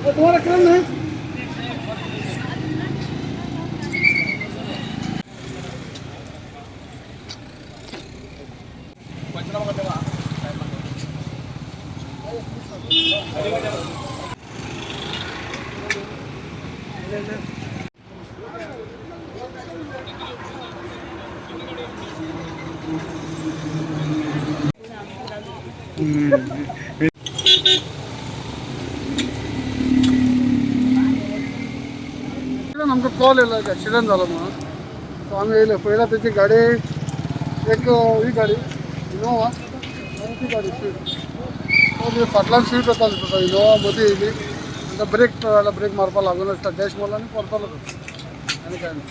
तुम्हारा क्रम है। आमकां कॉल येयलो एक्सिडंट जालो म्हणून. सो आमी येयले, पयला तेची गाडी एक ही गाडी इनोवा आनी ती गाडी स्विफ्ट. सो फाटल्यान स्विफ्ट वताली सुद्दां, इनोवा मदीं येयली आनी ब्रेक जाल्यार ब्रेक मारपाक लागून आसता, डॅश मारलो आनी परतलो तो. आनी काय ना.